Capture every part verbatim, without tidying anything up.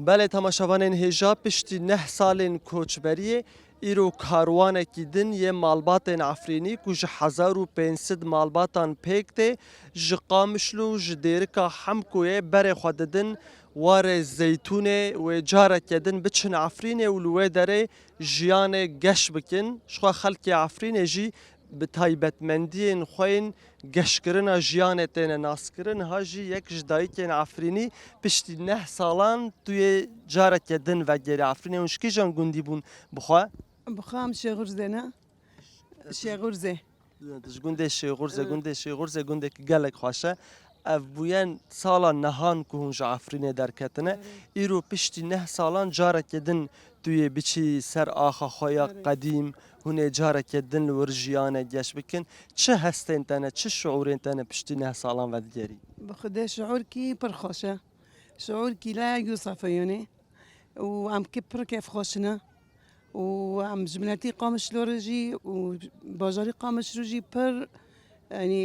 Belê temaşevanên hêja, piştî neh salên koçberiyê, îro karwanekî din yê malbatên Efrînî ku ji hezar û pênc sed malbatan pêk tê, ji Qamişlo û ji Dêrika Hemkoyê berê xwe didin warê Zeytûnê wê careke din biçin Efrînê û li wê derê jiyanê geş bikin. Jixwe xelkê Efrînê jî bi taybetmendiyên xwe yên geşkirina jiyanê têne naskirin. Ha jî yek ji dayikên Efrînî piştî neh salan tu yê careke din vegerî Efrînê. Hûn ji kîjan gundî bûn bi xwe? Bi xwe em Şêxurzê ne. Şêxurzê. Tu ji gundê Şêxurzê, Evet. gundê Şêxurzê gundekî gelek xweş e. Ev bûyen sala nehan ku hûn ji Efrînê derketine. Erê. Îro piştî neh salan careke din tu yê biçî ser axa xwe ya Erê. qedîm, hûn ê careke din li wir jiyane geş bikin. Çi hestên te ne, çi şiûrên te ne piştî neh salan vedigerî? Bi Xwedê şiûrkî pir xweş e. Şiûrkî la Yûsefê yonê. û em ki pir kêfxweş ne û em ji miletî Qamişlo re jî û bajarî Qamişlo jî pir, yanî,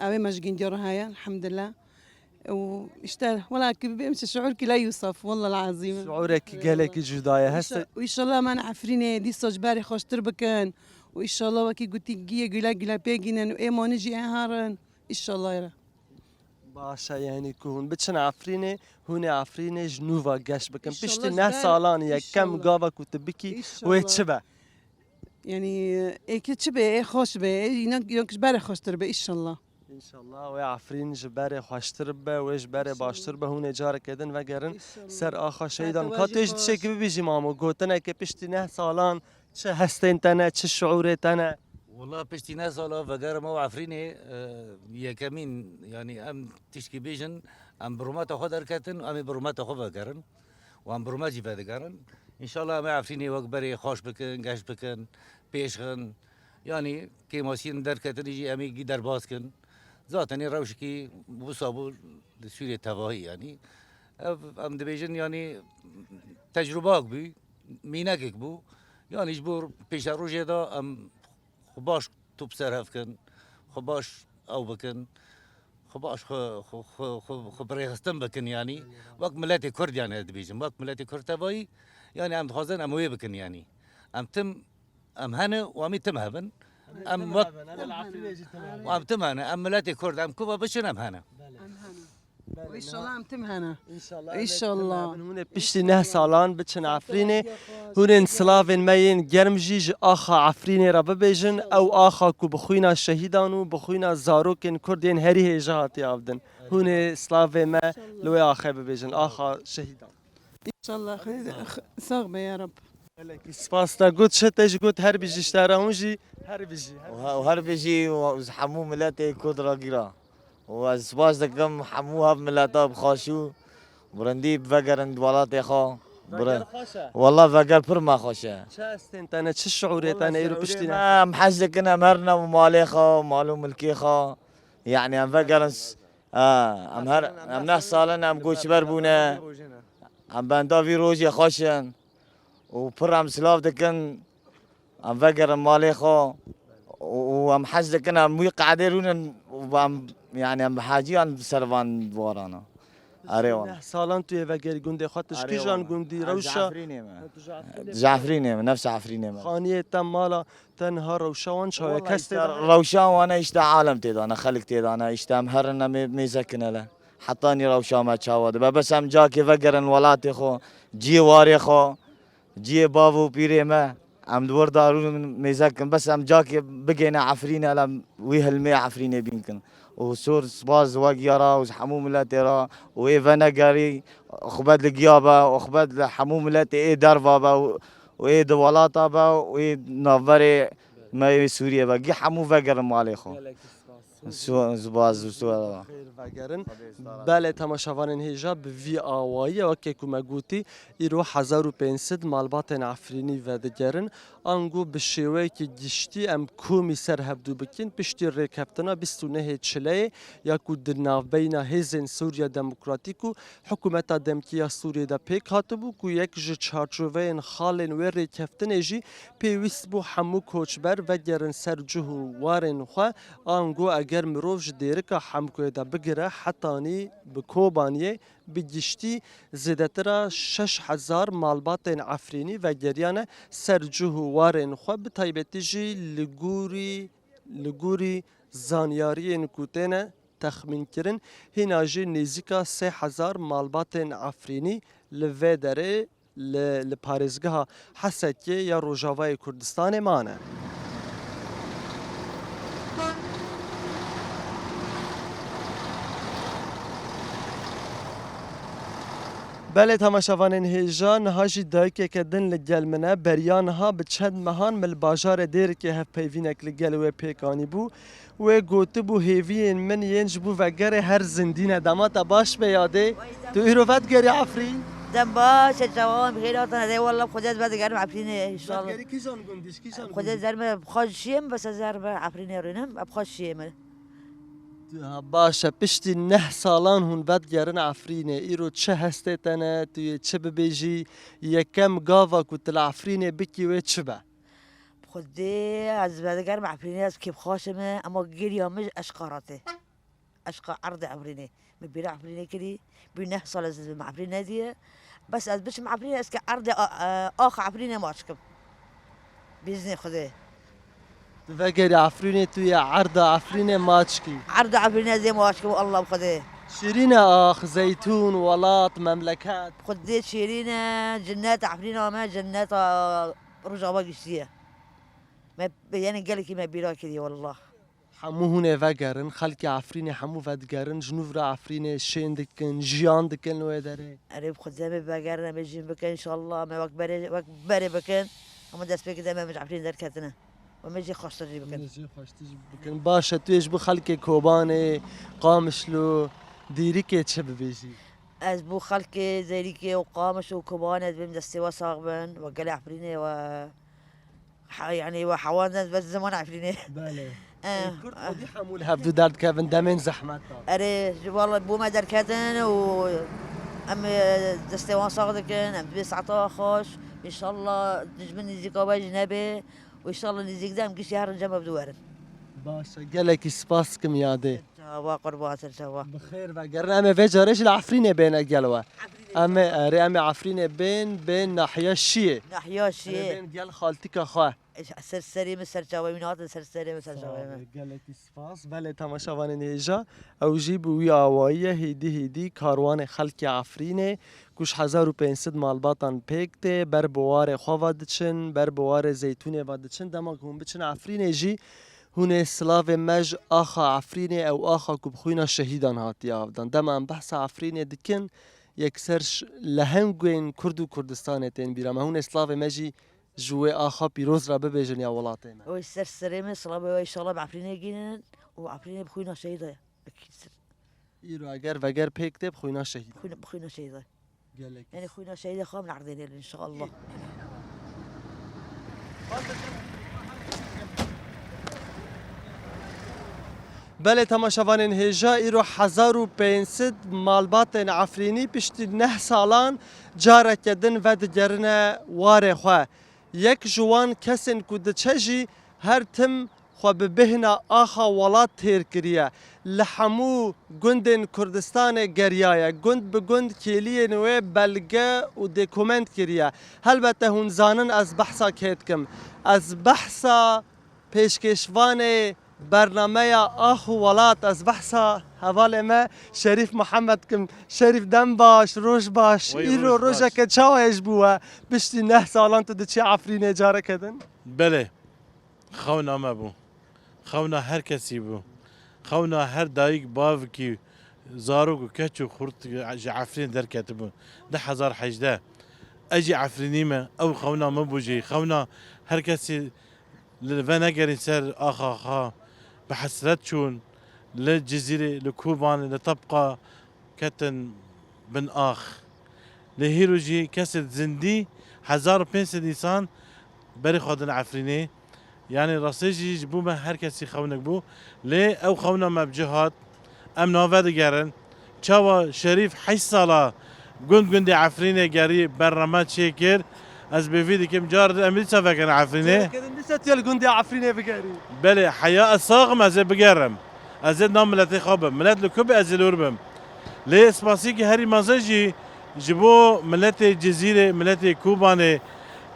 ew ê me ji gindiya re heye, elhamdulillah. Û işte, wela ki bibêm şiûrkî la Yûsef, wellahil azîm. Şiûrekî gelekî cuda ye. Heste Û înşallah em Efrînê dîsa ji berê xweştir bikin û înşallah wekî gotî giyê gule gule pê gînin û ê manî jî ê herin. Înşallah re. Baş e, yanî ku hûn biçin Efrînê, hûn ê Efrînê ji nû ve geş bikin. Înşallah Piştî ji neh ber- salan yekem Înşallah. gava ku tu bikî, Înşallah. wê çi be? Yanî ê ki çi be, ê xweş be, ê înan, înan ji berê xweştir be, înşallah. Înşallah wê Efrîn ji berê xweştir be, wê ji berê Înşallah. baştir be, hûn ê careke din vegerin Înşallah. ser axa şehîdan. Ka tu ê ji tiştekî bibêjî mamo, gotineke piştî neh salan, Çi hestên te ne, çi şiûrê te ne? Wela piştî neh sala vegerima û Efrînê, e, yekemîn, yanî em tişkî bêjin, em bi rûmeta xwe derketin, em ê bi rûmeta xwe vegerin û em bi rûmet jî vedigerin. Înşallah em ê Efrînê wek berê xweş bikin, geş bikin, pêş xin. Yanî kêmasiyên derketinê jî em ê gî derbas kin. Zaten ê rewşekî wisa bû li Sûriyê tevahî yanî. Ev em dibêjin yanî tecrubak bû. Mînekek bû. Yanî ji bo pêşerojê de em xwe baş top ser hev kin, xwe baş ew bikin, xwe baş xwe, xwe, xwe, xwe, xwe bi rêxistin bikin yanî. Wek miletê Kurd yanî ez dibêjim. Wek miletê Kurd tevayî, yanî em dixwazin em wê bikin yanî. Em tim, em hene û em ê tim hebin. Em wek, û em tim hene. Em miletê Kurd, em ku ve biçin em hene. Em hene. Belê, Û înşallah em tim hene. Înşallah. Înşallah. Hûn ê piştî neh salan biçin Efrînê. Hûn ên silavên me yên germ jî ji axa Efrînê re bibêjin. Ew axa ku bi xwîna şehîdan û bi xwîna zarokên Kurd yên herî hêja hatiye avdin. Hûn ê silavê me li wê axê bibêjin. Axa şehîdan. Înşallah. Sax be ya Rab. Gelekî spas te got, çi te jî got, her bijî ji te re, hûn jî her bijî, her bijî. Û he-, û her bijî û ji hemû miletê Kurd re gîra. Û ez spas dikim hemû hev mileta bi xweşî û bi rindî vegerin welatê xwe. Veger xweş e. Wela veger pir me xweş e. Çi hestên te ne, çi şiûrê te ne, îro piştî ne? Em hez dikin em herine malê xwe, mal û milkê xwe. Yanî em vegerin s-, ha, em her, em neh sal in em koçber bûne. Em benda vî rojê xweş in. û pir em silav dikin, em vegerin malê xwe û, û em hez dikin em wî qedê rûnin û em, yanî em bi heciyan ser van warana. Erê wala. Neh salan tu yê vegerî gundê xwe, tu ji Erê kîjan wala. gundî, Ez ji rewşa? Efrînê me. Tu ji Efrînê Ji me? Efrînê me, nefsa Efrînê me. Xaniyê te, mala te niha rewşa wan çawa ye? Wala Kes işte tê de? rewşa wan e, işte alem tê de ne, xelk tê de ne, işte em herin em ê mêze kin hele. Hetanî rewşa me çawa dibe. Bes em cakê vegerin welatê xwe, ciyê warê xwe, ciyê bav û pîrê me. Em di wir de rûnin mêze kin. Bes em cakê bigeyne Efrînê, hele wî hilmê Efrînê bîn kin. Û sor spas ji we giya re û ji hemû miletê re û ê venegerî, oxibet li giya be, oxibet li hemû miletê ê derva be û, û ê di welata be û ê navberê me yê Sûriyê be. Gî hemû vegerin malê xwe. Gelekî spas. Su-, spas, spas. Xêr vegerin. Belê, temaşevanên hêja, bi vî awayî, weke ku me gotî, îro hezar û pênc sed malbatên Efrînî vedigerin. Ango bi şêweyekî giştî em komî ser hevdû bikin, piştî rêkeftina bîst û nehê Çileyê ya ku di navbeyna Hêzên Sûriya Demokratîk û Hikûmeta demkî ya Sûriyê de pêk hatibû ku yek ji çarçoveyên xalên wê rêkeftinê jî pêwîst bû hemû koçber vegerin ser cih û warên xwe, ango Ger mirov ji Dêrika Hemkoyê de bigire hetanî bi Kobaniyê, bi giştî zêdetira şeş hezar malbatên Efrînî vegeriyane ser cih û warên xwe, bi taybetî jî li gorî, li gorî zanyariyên ku têne texmînkirin, hîna jî nêzîka sê hezar malbatên Efrînî li vê derê li, li parêzgeha Hesekê ya Rojavayê Kurdistanê mane. Belê temaşevanên hêja, niha jî dayikeke din li gel min e. Beriya niha bi çend mehan min li bajarê Dêrikê hevpeyvînek li gel wê pêk anîbû. Wê gotibû, hêviyên min yên ji bo vegerê her zindî ne. Dema te baş be yadê. Tu îro vedigerî Efrîn? Dem baş e, çawa bi xêr hatine de, walla Xwedê ez vedigerim Efrînê, înşallah. Vedigerî kîjan gundî, ji kîjan gundî? Xwedê zer me, bi xwe şiyê min, bes ez zer me Efrînê rînim, bi xwe şiyê min. Tu ha, baş e, piştî neh salan hûn vedigerin Efrînê. Îro çi hestê te ne, tu yê çi bibêjî? Yekem gava ku tu li Efrînê bikî wê çi be? Xwedê ez vedigerim Efrînê, ez kêfxweş im, ema geriya min ji eşqa re tê. Eşqa erdê Efrînê. Min bîra Efrînê kirî, bî neh sal ez li Efrînê diye. Bes ez biçim Efrînê, ez ke erdê a-, e, axa Efrînê maç kim. Bîznê Xwedê. Tu vegerî Efrînê, tu yê erda Efrînê maç kî. Erda Efrînê ez ê maç kim, Allah bi Xwedê. Şîrîn e ax, zeytûn, welat, memleket. Xwedê şîrîn e, cinnet Efrîna me, cinneta Rojava giştî ye. Me, yanî gelekî me bîra kiriye, wallah. Hemû hûn ê vegerin, xelkê Efrînê hemû vedigerin, ji nû re Efrînê şên dikin, jiyan dikin wê derê. Erê, bi Xwedê em ê vegerin, em ê jîn bikin, înşallah, em ê wek berê, wek berê bikin. Hema destpêkê de em ê ji Efrînê derketine. Em ê jî xweştir jî bikin. Em ê jî xweştir jî bikin. Baş e, tu yê ji bo xelkê Kobanê, Qamişlo, Dîrikê çi bibêjî? Ez bo xelkê Zêrîkê û Qamiş û Kobanê ez bêm destê we sax bin, we gelê Efrînê we Ha, yanî we hewan de, bes ziman Efrînê. Belê. Eh. Ê, Kurd xwedî hemû li hevdû derdikevin demên zehmet de. Erê, ji wala bo me derketin û em, e, destê wan sax dikin, em dibê saeta xweş. Înşallah dijmin nîzîka we jî nebê. Û înşallah nîzîk de em giştî herin cem hevdû werin. Baş e, gelekî spas kim yadê. Çawa qurban ser çawa. Bi xêr vegerin. Em ê vê carê jî li Efrînê bêne gel we. Efrînê. Em ê, erê, em ê Efrînê bên, bên nahiya Şiyê. Nahiya Şiyê. Erê, bên gel xaltîka xwe. Ser serê min, ser çavê min hatin, ser serê min, ser çavê min. Sağ ol, gelekî spas. Belê temaşevanên hêja, ew jî bi wî awayî ye, hêdî hêdî karwanê xelkê Efrînê, ku ji hezar û pênc sed malbatan pêk tê, ber bi warê xwe ve diçin, ber bi warê zeytûnê ve diçin. Dema ku hûn biçin Efrînê jî, hûn ê silavê me ji axa Efrînê, ew axa ku bi xwîna şehîdan hatiye avdan. Dema em behsa Efrînê dikin, yekser ş-, lehengên Kurd û Kurdistanê tên bîra me. Hûn ê silavê me jî ji wê axa pîroz re bibêjin ya welatê me. Ew ser serê me, silavê we înşallah bi Efrînê gînin û Efrînê bi xwîna şehîda ye. Îro eger veger pêk tê, bi xwîna şehîda. Xwîna, bi xwîna şehîda. Gelek. Yanî xwîna şehîdê xwe min erdê nêlin, înşallah. Belê temaşevanên hêja, îro hezar û pênc sed malbatên Efrînî piştî neh salan careke din vedigerine warê xwe. Yek ji wan kesên ku diçe jî her tim xwe bi bêhna axa welat têr kiriye. Li hemû gundên Kurdistanê geriyaye. Gund bi gund kêliyên wê belge û dokument kiriye. Helbete hûn zanin ez behsa kê dikim. Ez behsa pêşkêşvanê bernameya Ax û Welat, ez behsa hevalê me Şerîf Mihemed dikim. Şerîf, dem baş, roj baş. Wey, îro roj baş. Rojeke çawa ye ji bo we? Piştî neh salan tu diçî Efrînê careke din? Belê. Xewna me bû. Xewna her kesî bû. Xewna her dayik, bavkî, zarok û keç û xurt ji Efrînê derketibûn. Du hezar hejdeh. Ez jî Efrînî me. Ew xewna min bû jî. Xewna her kesî li venegerîn ser axa xwe. Bi hesret çûn. Li Cizîrê, li Kobanê, li Tebqa, ketin bin ax. Lê hîro jî kesê zindî hezar û pênc sed însan berê xwe din Efrînê. Yanî rastê jî ji bo me her kesî xewnek bû. Lê ew xewna me bi cih hat. Em navedigerin. Çawa Şerîf heşt sala gund gundê Efrînê gerî bername çêkir. Ez bêvî dikim, car din em dîsa vegerin Efrînê. Car din dîsa tu li gundê Efrînê bigerî. Belê, heya ez sax im, ez ê bigerim. Ez ê nav miletê xwe bim. Milet li ku be ez ê li wir bim. Lê spasiyekî herî mezin jî ji bo miletê Cizîrê, miletê Kobanê,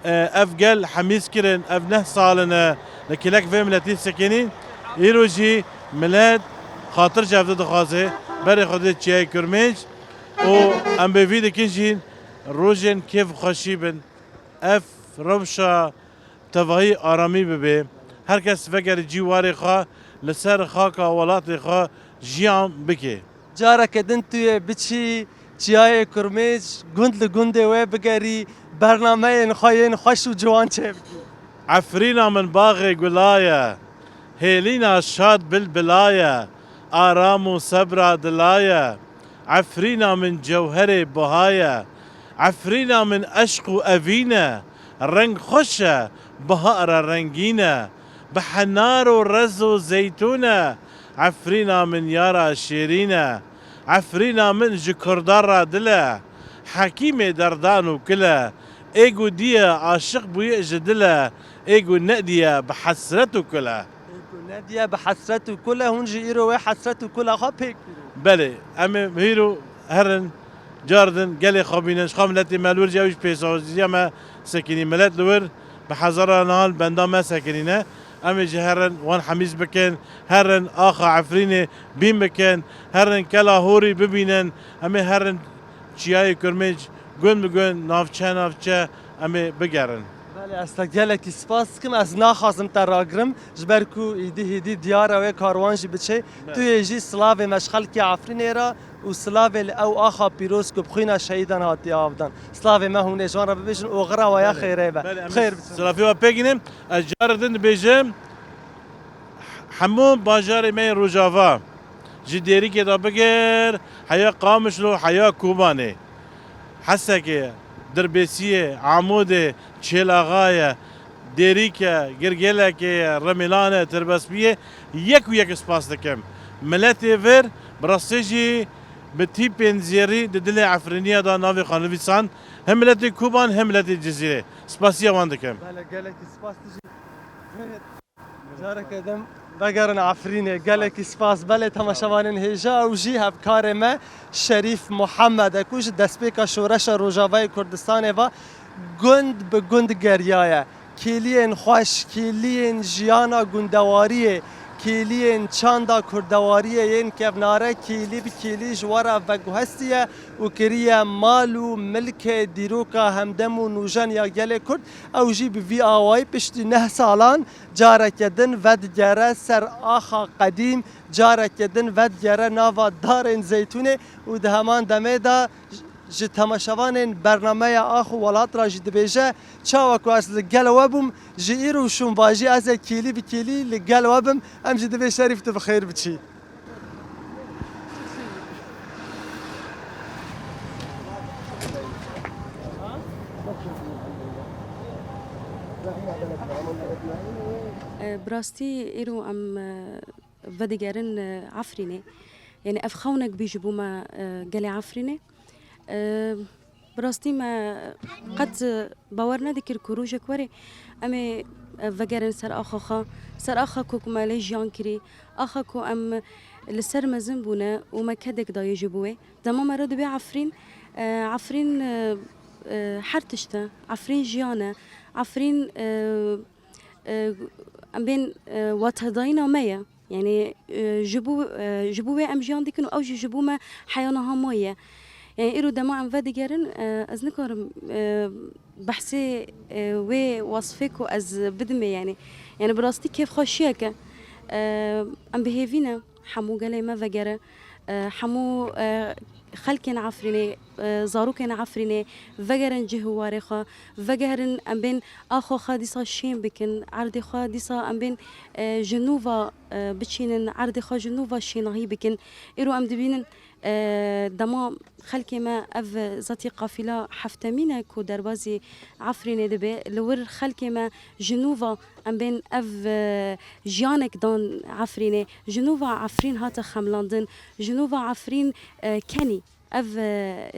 e, ev gel hemîz kirin, ev neh sal in e li kêlek vê miletî sekinîn. Îro jî milet xatir ji hev dixwaze, berê xwe dide çiyayê Kurmênc û em bi vî dikin jî rojên kêfxweşî bin. Ev rewşa tevahî aramî bibe. Her kes vegere cî warê xwe, li ser xaka welatê xwe jiyan bike. Careke din tu yê biçî çiyayê Kurmêc, gund li gundê wê bigerî, bernameyên xwe yên xweş û ciwan çêbikî. Efrîna min baxê gula ye, hêlîna şad bilbila ye, aram û sebra dila ye. Efrîna min cewherê buha ye. Efrîna min eşq û evîn e. Reng xweş e, bihara rengîn e. Bi henar û rez û zeytûn e. Efrîna min yara şêrîn e. Efrîna min ji kurda re dil e. Hekîmê derdan û kil e. Ê ku diye aşiq bûye ji dil e. Ê ku nediye bi hesret û kul e. Ê ku nediye bi hesret û kul e, hûn jî îro wê hesret û kula xwe pêk bînin. Belê, em ê hîro herin, car din gelê xwe bînin, ji xwe miletê me li wir jî ew jî pêşwaziya me sekinî. Milet li wir bi hezara niha li benda me sekinîne. Em ê jî herin wan hemîz bikin, herin axa Efrînê bîn bikin, herin Kela Horî bibînin. Em ê herin çiyayê Kurmêc gund bi gund, navçe navçe em ê bigerin. Belê, ez te gelekî spas dikim. Ez naxwazim te ragirim, ji ber ku îdî hêdî diyar e wê karwan jî biçe. Belê. Tu yê jî silavê me ji xelkê Efrînê re û silavê li ew axa pîroz ku bi xwîna şehîdan hatiye avdan. Silavê me hûn ê ji wan re bibêjin, oxira we ya Belê. Xêrê be. Belê, em ê Xêr biçin. Silavê we pêk înim. Ez carê din dibêjim, hemû bajarê me yên Rojava, ji Dêrikê de bigir heya Qamişlo, heya Kobanê, Hesekê, Dirbêsiyê, Amûdê, Çêlaxayê, Dêrîk e, Girgêlekê ye, Remîlan e, Tirbespiyê, yek û yek spas dikim. Miletê vir, bi rastî jî bi tîpên zêrî di dilê Efrîniya de navê xwe nivîsand. Hem miletê Koban, hem miletê Cizîrê. Spasiya wan dikim. Belê, gelekî spas tu jî. Careke din vegerin Efrînê. Gelekî spas. Belê temaşevanên hêja, ew jî hevkarê me Şerîf Muhammed e ku ji destpêka şoreşa Rojavayê Kurdistanê ve gund bi gund geriyaye. Kêliyên xweş, kêliyên jiyana gundewariyê, kêliyên çanda kurdewariyê yên kevnare kêlî bi kêlî ji we re veguhestiye û kiriye mal û milkê dîroka hemdem û nûjen ya gelê Kurd. Ew jî bi vî awayî piştî neh salan careke din vedigere ser axa qedîm, careke din vedigere nava darên zeytûnê û di heman demê de ji temaşevanên bernameya Ax û Welat re jî dibêje, çawa ku ez li gel we bûm, ji îro û şûnva jî ez ê kêlî bi kêlî li gel we bim, em jî divê Şerîf tu bi xêr biçî. E, bi rastî îro em, e, vedigerin, e, Efrînê. Yanî ev xewnek bî ji bo me, e, gelê Efrînê. E, bi rastî me qet, e, bawer nedikir ku rojek were em ê, e, vegerin ser axa xwe, ser axa ku, ku me lê jiyan kirî, axa ku em li ser mezin bûne û me kedek daye ji bo wê. Dema me re dibe Efrîn, e, Efrîn, e, e, her tişt e. Efrîn jiyan e. Efrîn, e, e, em bên, e, watedayîna me ye. Yanî, e, ji bo, e, ji bo wê em jiyan dikin û ew jî ji bo me heya niha maye. Yanî îro dema em vedigerin, e, ez nikarim, e, behsê, e, wê wasfê ku ez bidimê, yanî. Yanî bi rastî kêfxweşiyek e. E, em bi hêvî ne hemû gelê me vegere. E, hemû, e, xelkên Efrînê, e, zarokên Efrînê vegerin cih û warê xwe, vegerin em bên axa xwe dîsa şên bikin, erdê xwe dîsa em bên, e, ji nû ve, e, biçînin, erdê xwe ji nû ve şênahî bikin. Îro em dibînin, e, dema xelkê me ev zetî qafîla heftemîn e ku derbazî Efrînê dibe, li wir xelkê me ji nû ve em bên ev, e, jiyanek dan Efrînê, ji nû ve Efrîn hate xemlandin, ji nû ve Efrîn, e, kenî. Ev, e,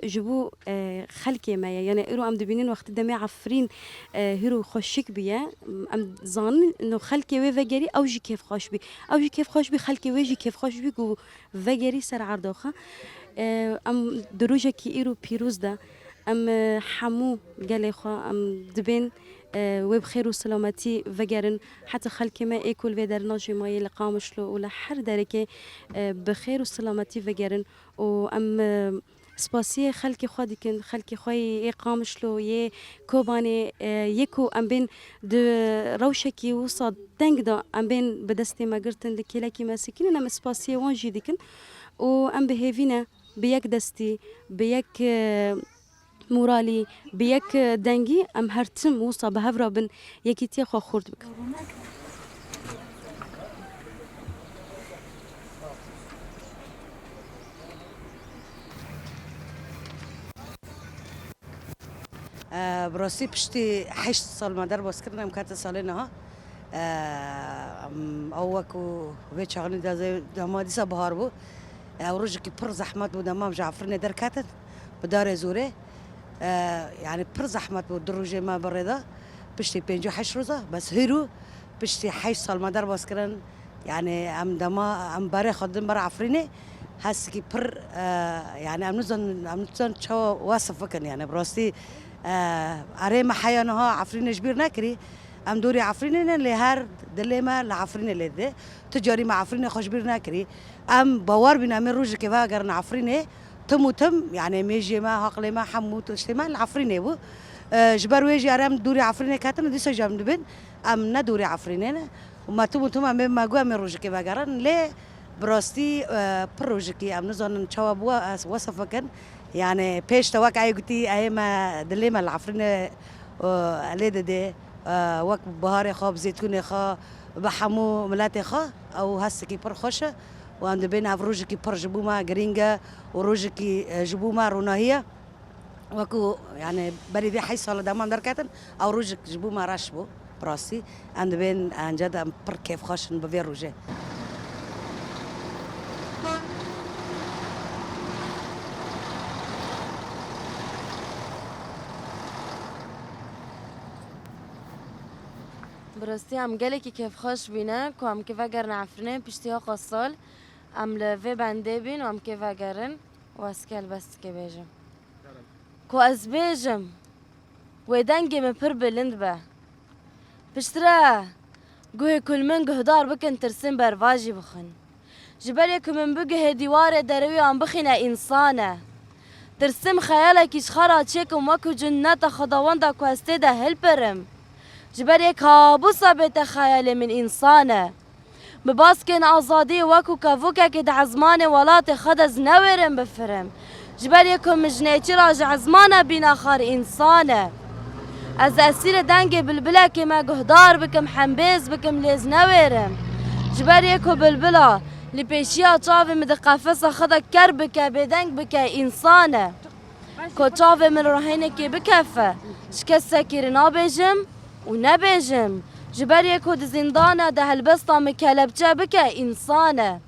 e, ji bo, e, xelkê me ye. Yani îro em dibînin wextî demê Efrîn, e, hîro xweşik bûye. Em zanin no xelkê wê vegerî, ew jî kêfxweş bî. Ew jî kêfxweş bî, xelkê wê jî kêfxweş bî ku vegerî ser erda xwe. E, em di rojekî îro pîroz de, em, e, hemû gelê xwe em dibên, e, wê bi xêr û silametî vegerin. Heta xelkê me ê ku li vê derna jî mayê li Qamişlo û li her derekê, e, bi xêr û silametî vegerin û em, e, spasiyê xelkê xwe dikin, xelkê xwe yê Qamişlo, yê Kobanê, e, yê ku em bên di rewşekî wisa teng de em bên bi destê me girtin, li kêlekî me sekinin, em spasiyê wan jî dikin û em bi hêvî ne, bi yek destî, bi yek, e, moralî, bi yek, e, dengî em her tim wisa bi hev re bin, yekîtiya xwe xurt bikin. E, bi rastî piştî heşt sal me derbas kirin, em ketin salê niha. E, em, ew wekû vê çaxinî de zê-, dema dîsa bihar bû. E, ew rojekî pir zehmet bû, dema em ji Efrînê derketin bi darê zorê. E, yani pir zehmet bû, du rojê me bi rê de. Piştî pêncî û heşt roza, bes hîro piştî heşt sal me derbas kirin. Yani em dema em berê xwe didin ber Efrînê, hestikî pir, e, yani em nizanin, em nizanin çawa wesif bikin yani bi rastî, e, erê me heya niha Efrînê ji bîr nekirî. Em dorî Efrînê ne, lê her dilê me li Efrînê lê dide. Tu carî me Efrînê xwe ji bîr nekirî. Em bawer bîn em ê rojekê vegerin Efrînê. Tim û tim, yani mêjiyê me, haqlê me, hemû tiştê me li Efrînê bû. E, ji ber wê jî erê em dorî Efrînê ketine, dîsa jî em dibin. Em ne dorî Efrînê ne. Û me tim û tim em ê, me got em ê rojekê vegerin. Lê bi rastî, e, pir rojekî em nizanin çawa bû, ez wesif bikin. Yani pêş te wek ey gotî, ey me dilê me li Efrînê, e, lê didê. E, wek biharê xwe, bi zeytûnê xwe, bi hemû miletê xwe, ew hestekî pir xweş e. Û em dibên ev rojekî pir ji bo me girîng e û rojekî, e, ji bo me ronahî ye. Wekû, yani, berî vê heşt sala dema em derketin, ew rojek ji bo me reş bû, bi rastî. Em dibên, ence de em pir kêfxweş in bi vê rojê. Bi rastî em gelekî kêfxweş bîne ku em kê vegerin Efrînê piştî heqqa sal. Em li vê bendê bîn û em kê vegerin û ez kê helbestikê bêjim. Ku ez bêjim, wê dengê min pir bilind be. Piştre guhê ku li min guhdar bikin, tirsim bervajî bixwin. Ji ber yê ku min biguhê dîwarê derewî an bixîne însan e. Tirsim xeyalekî ji xwe re çêkim wekû cinneta xwedawenda ku ez tê de hilpirim. Ji ber yê kabûsa bête xeyalê min însan e. Bi baskên azadiyê wekû kevokekê di ezmanê welatê xwe de ez newêrim bifirim. Ji ber yê ku min ji nêçîra ji ezmana bîna xar însan e. Ez esîrê dengê bilbilekê me guhdar bikim, hembêz bikim, lê ez newêrim. Ji ber yê ku bilbila li pêşiya çavê min di qefesa xwe de ker bike, bêdeng bike, însan e. Ku çavê min rihênekê bikefe, ji kesekî re nabêjim û nebêjim. Ji ber yê ku di zîndana de helbesta min kelepçe bike, însan e.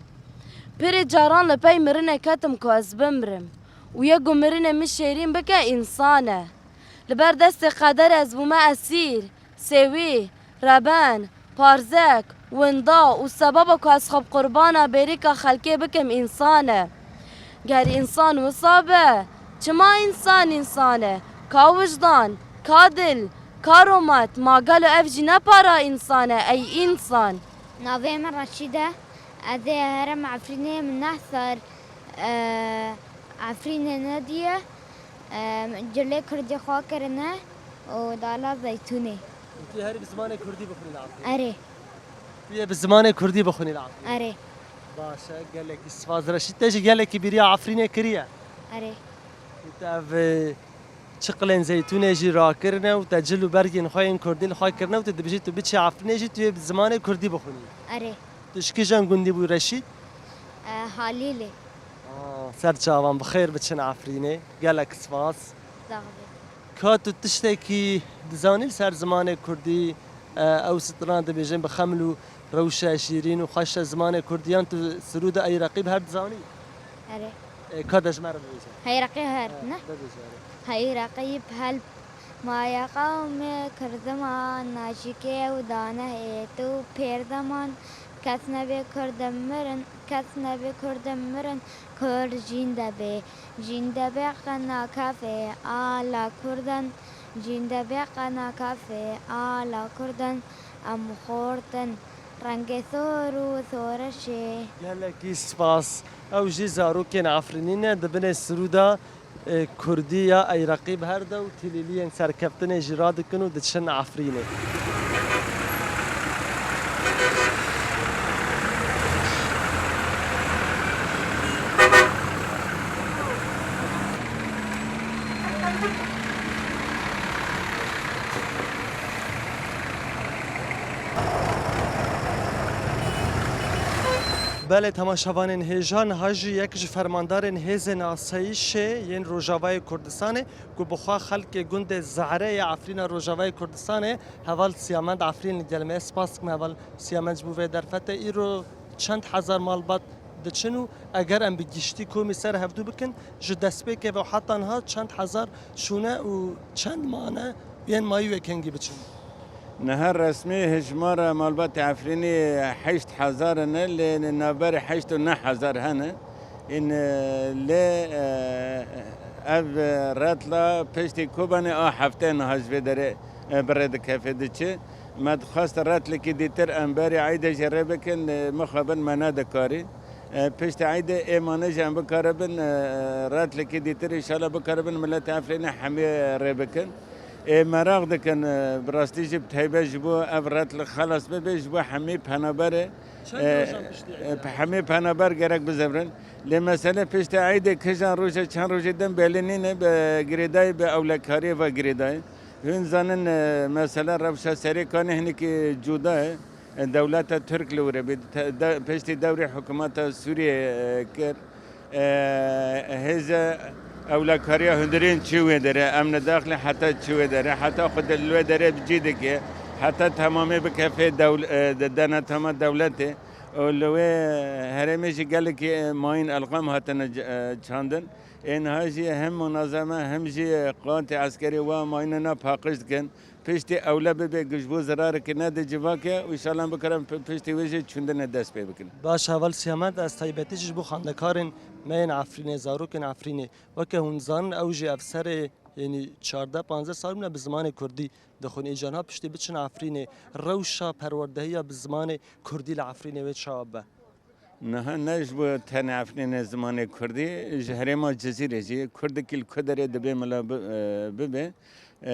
Pirê caran li pey mirinê ketim ku ez bimrim û yê ku mirinê min şêrîn bike, însan e. Li ber destê qederê ez bûme esîr, sêwî, reben, parzek, winda û sebaba ku ez xwe bi qurbana bêrîka xelkê bikim însan e. Ger însan wisa be, çima însan însan e? Ka wijdan, ka dil, ka romet, ma gelo ev jî ne para însan e, ey însan? Navê min Reşîd e. Ez ê herim Efrînê, min neh sal, e, Efrînê nediye. Em, cilê kurdî xwe kirine û dala zeytûnê. Tu yê herî bi zimanê kurdî bixwînî li Efrînê? Erê. Tu yê bi zimanê kurdî bixwînî li Efrînê? Erê. Baş e, gelekî spas Reşîd. Te jî gelekî bîriya Efrînê kiriye? Erê. Û te ev, e, çiqilên zeytûnê jî rakirine û te cil û bergên xwe yên kurdî li xwe kirine û tu dibêjî tu biçî Efrînê jî tu yê bi zimanê kurdî bixwînî? Erê. Tu ji kîjan gundî bû Reşîd? E, Halîlê. Aa, ser çavan, bi xêr biçin Efrînê. Gelek spas. Sax be. Ka tu tiştekî dizanî li ser zimanê kurdî, e, ew stran dibêjin bi xeml û rewşe şîrîn û xweş e zimanê kurdî, yan tu sirûd û ey reqîb her dizanî? Erê. E, ka de ji me re bibêje. Heyreqî her, ne? Bibêje, erê. Heyreqî bi help maya qewmê Kurdiman, naşîkê û danehêt û pêrdeman. Kes nebê Kurd mirin, kes nebê Kurd mirin, Kurd jînde bê. Jînde bê qena kafê ala Kurdan, jînde bê qena kafê ala Kurdan, em xortin rengê sor û soreşê. Gelekî spas. Ew jî zarokên Efrînî ne, di binê sirûda, e, kurdî ya Eyreqî bi her de û tîlîliyên serkeftinê jî radikin û diçin Efrînê. Belê, temaşevanên hêja, niha jî yek ji fermandarên hêzên asayîşê yên Rojavayê Kurdistanê ku bi xwe xelkê gundê Zehre yê Efrîna Rojavayê Kurdistanê, heval Siyamend Efrîn li gel me ye. Spas dikim heval Siyamend ji bo vê derfetê. Îro çend hezar malbat diçin û eger em bi giştî komî ser hevdû bikin, ji destpêkê ve heta niha çend hezar çûne û çend mane yên mayî wê kengî biçin? Niha resmî hejmara malbatê Efrînî heşt hezar in, lê navberê heşt û neh hezar hene. În, e, lê, e, ev, e, retla piştî Kobanê a heftê niha ji vê derê, e, bi rê dikeve diçe. Me dixwest retlekî dîtir em berî eydê jî rê bikin, e, mixabin me nedikarî. E, piştî eydê ê mane jî em bikaribin, e, retlekî dîtir înşallah bikaribin miletê Efrînê hemî rê bikin. Ê meraq dikin, e, bi rastî jî bi taybet ji bo ev retl xelas bibe, ji bo hemî penaberê, Çend e, rojan piştî e, eydê? Hemî penaber gerek bizevrin. Lê mesele piştî eydê kijan roje, çend rojê din belî nîne, bi girêdayî, bi ewlekariyê ve girêdayî. Hûn zanin, e, mesela rewşa Serê Kanê hinekî cuda ye. E, dewleta Tirk li wir e, bi te-, de-, piştî dewrê hikûmeta Sûriyê, e, kir. E, hêze ewlekariya hundirên çi wê derê, em nidaxilin heta çi wê derê, heta xwe de li wê derê bi cî dike, heta temamê bikefê dewl-, e, de-, denetama dewletê. Û li wê herêmê jî gelekî, e, mayîn elqam hatine c-, e, çandin. Ê niha jî hem munazeme hem jî qewatê eskerî wa mayînê na paqij dikin. Piştî ewle bibe ku ji bo zirareke nede civakê û înşallah bikarin pi-, piştî wê jî çûndinê dest pê bikin. Baş, heval Siyamend, ez taybetî jî ji bo xwendekarên me yên Efrînê, zarokên Efrînê, weke hûn dizanin ew jî ev serê, yanî çardeh panzdeh sal bûne bi zimanê kurdî dixwin. Îcar niha piştî biçin Efrînê, rewşa perwerdehiya bi zimanê kurdî li Efrînê wê çawa be? Niha ne ji bo tenê Efrînê zimanê kurdî, ji herêma Cizîrê jî kurdekî li ku derê dibe mila bi-, e, bibe, e,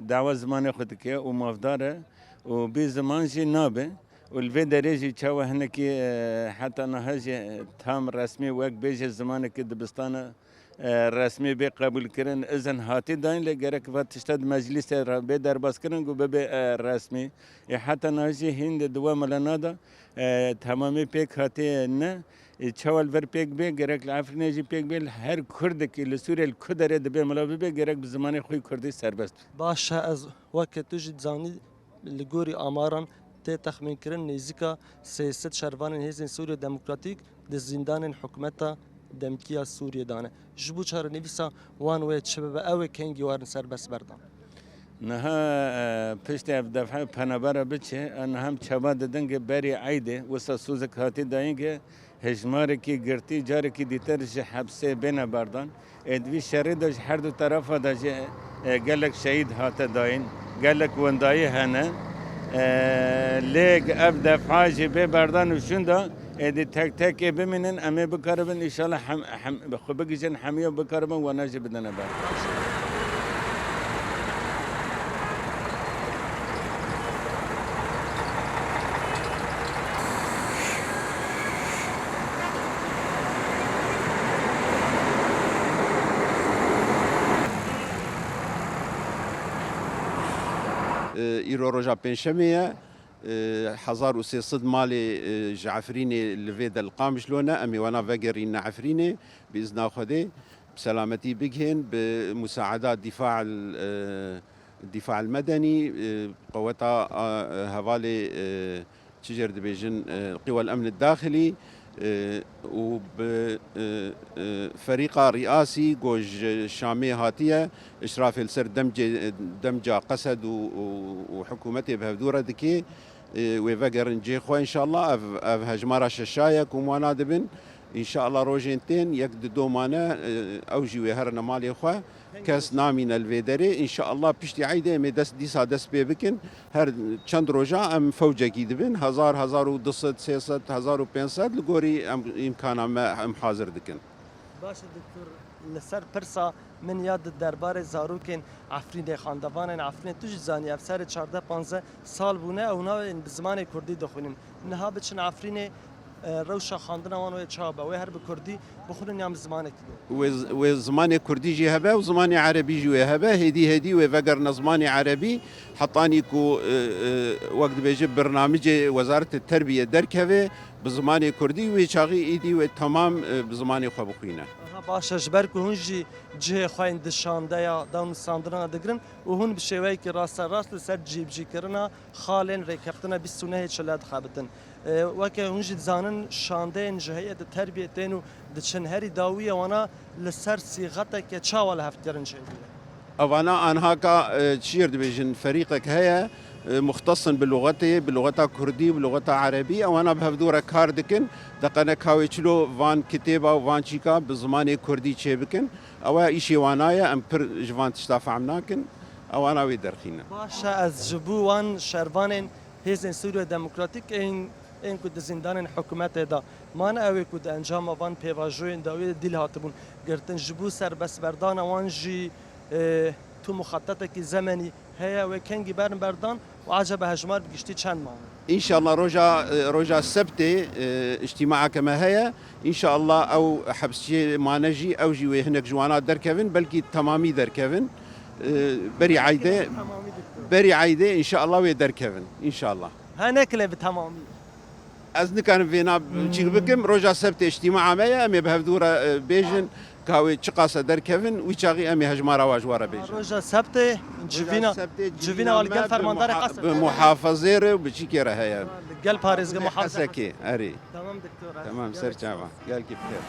dawa zimanê xwe dike û mafdar e û bê ziman jî nabe û li vê derê jî çawa hinekî, e, heta niha jî tam resmî wek bêje zimanekî dibistana e, resmî bê qebûlkirin, izin hatî dayîn, lê gerek va tişta di meclîsê re bê derbazkirin ku bibe, e, resmî. Ê heta niha jî hîn di, di we mala nada, e, temamî pêk hatî ne. Ê çawa li vir pêk bê, gerek li Efrînê jî pêk bê, li her kurdekî li Sûriyê li ku derê dibe mala bibe, gerek bi zimanê xwe yê kurdî serbest be. Baş e, ez weke tu jî dizanî, Li gorî amaran tê texmînkirin nêzîka sê sed şervanên Hêzên Sûriya Demokratîk di zîndanên hikûmeta demkî ya Sûriyê de ne. Ji bo çarenivîsa wan wê çi bibe, ew ê kengî werin serbest berdan? Niha, e, piştî ev defa penabera biçe, em niha çawa didin ku berî eydê wisa sozek hatî dayîn ku hejmarekî girtî carekî dîtir ji hepsê bêne berdan. Ê di vî şerî de ji her du terefa de jî, e, gelek şehîd hate dayîn, gelek wendayî hene. E, lê ev defa jî bê berdan û şûnda, êdî tek tekê bimînin, em ê bikaribin înşallah hem, hem, xwe bigihîjin hemiya bikaribin wana jî bidine ber. Îro roja pêncşemê ye. Hezar û sê sed malê ji Efrînê li vê de li Qamişlo ne. Em ê wana vegerîne Efrînê bi îzna Xwedê. Bi selametî bigihên, bi musaeda dîfa, e, dîfa el medenî, e, qeweta, a, hevalê, e, çi jêr dibêjin, e, qîwel emn daxilî, E, û bi, e, e, ferîqa riyasî ku ji Şamê hatiye, îşrafê li ser demcê, demca Qesed û, û, û hikûmetê bi hevdû re dike. E, wê vegerin cihê xwe înşallah. Ev, ev hejmara şeşa ye ku wana dibin. Înşallah rojên tên yek di do mane, e, ew jî wê herine malê xwe. Kes namîne li vê derê. Înşallah piştî eydê em ê dest, dîsa dest pê bikin. Her çend roja em fewcekî dibin. Hezar, hezar û du sed, sê sed, hezar û pênc sed li gorî em îmkana me em hazir dikin. Baş e, doktor, li ser pirsa min ya di derbarê zarokên Efrînê, xandevanên Efrînê, tu jî zanî ev serê çardeh panzdeh sal bûne, ew navên bi zimanê kurdî dixwînin. Niha biçin Efrînê, e, rewşa xwendina wan wê çawa be? Wê her bi kurdî bixwînin yan bi zimanekî din? Wê z-, wê zimanê kurdî jî hebe û zimanê erebî jî wê hebe. Hêdî hêdî wê vegerine zimanê erebî. Hetanî ku, e, e, wek dibêje, bernamicê Wezaretê Terbiyê derkeve bi zimanê kurdî, wê çaxî êdî wê temam, e, bi zimanê xwe bixwîne. Aha, baş e, ji ber ku hûn jî cihê xwe yên di şandeya danûstandina digirin û hûn bi şêweyekî rasterast li ser cîbicîkirina xalên rêkeftina bîst û nehê çile dixebitin. E, weke hûn jî dizanin, şandeyên ji heyetê terbiyê tên û diçin herî dawiyê wana li ser sîxeteke çawa li hev kirin çêbûye? Evana anhaka, e, çiyê dibêjin, ferîqek heye, e, muxtesin bi luxetê, bi luxeta kurdî, bi luxeta erebî, ewana bi hevdû re kar dikin, deqene ka wê çilo van kitêba û van çîka bi zimanê kurdî çêbikin. Ewa îşê wana ye, em pir ji van tişta fehm nakin, ewana wê derxînin. Baş e, ez ji bo wan şervanên Hêzên Sûriya Demokratîk ên, ên ku di zîndanên hikûmetê de mane, ew ê ku di encama van pêvajoyên dawiyê de dîl hatibûn girtin, ji bo serbestberdana wan jî, e, tu muxetetekî zemenî heye, wê kengî berin berdan û ecebe hejmar bi giştî çend mane? Înşallah roja, e, roja sebtê, e, îctîmaeke me heye. Înşallah ew hepsçiyê mane jî, ew jî wê hinek ji wana derkevin, belkî temamî derkevin. E, berî eydê, berî eydê înşallah wê derkevin. Înşallah. He, nekile bi temamî. Ez nikarim vêna çîk bikim. Roja sebtê îctîmaa me ye, em ê bi hevdû re, e, bêjin ka wê çiqas e derkevin, wî çaxî em ê hejmara wa ji we re bêjin. Roja sebtê, civîna, civîna li gel fermandarê Qesekê, bi muhafizê re û bi çîkê re heye. Li gel parêzgê muhafizê Qesekê, erê. Tamam, doktor. Tamam, ser çava. Gelkî bi xêr.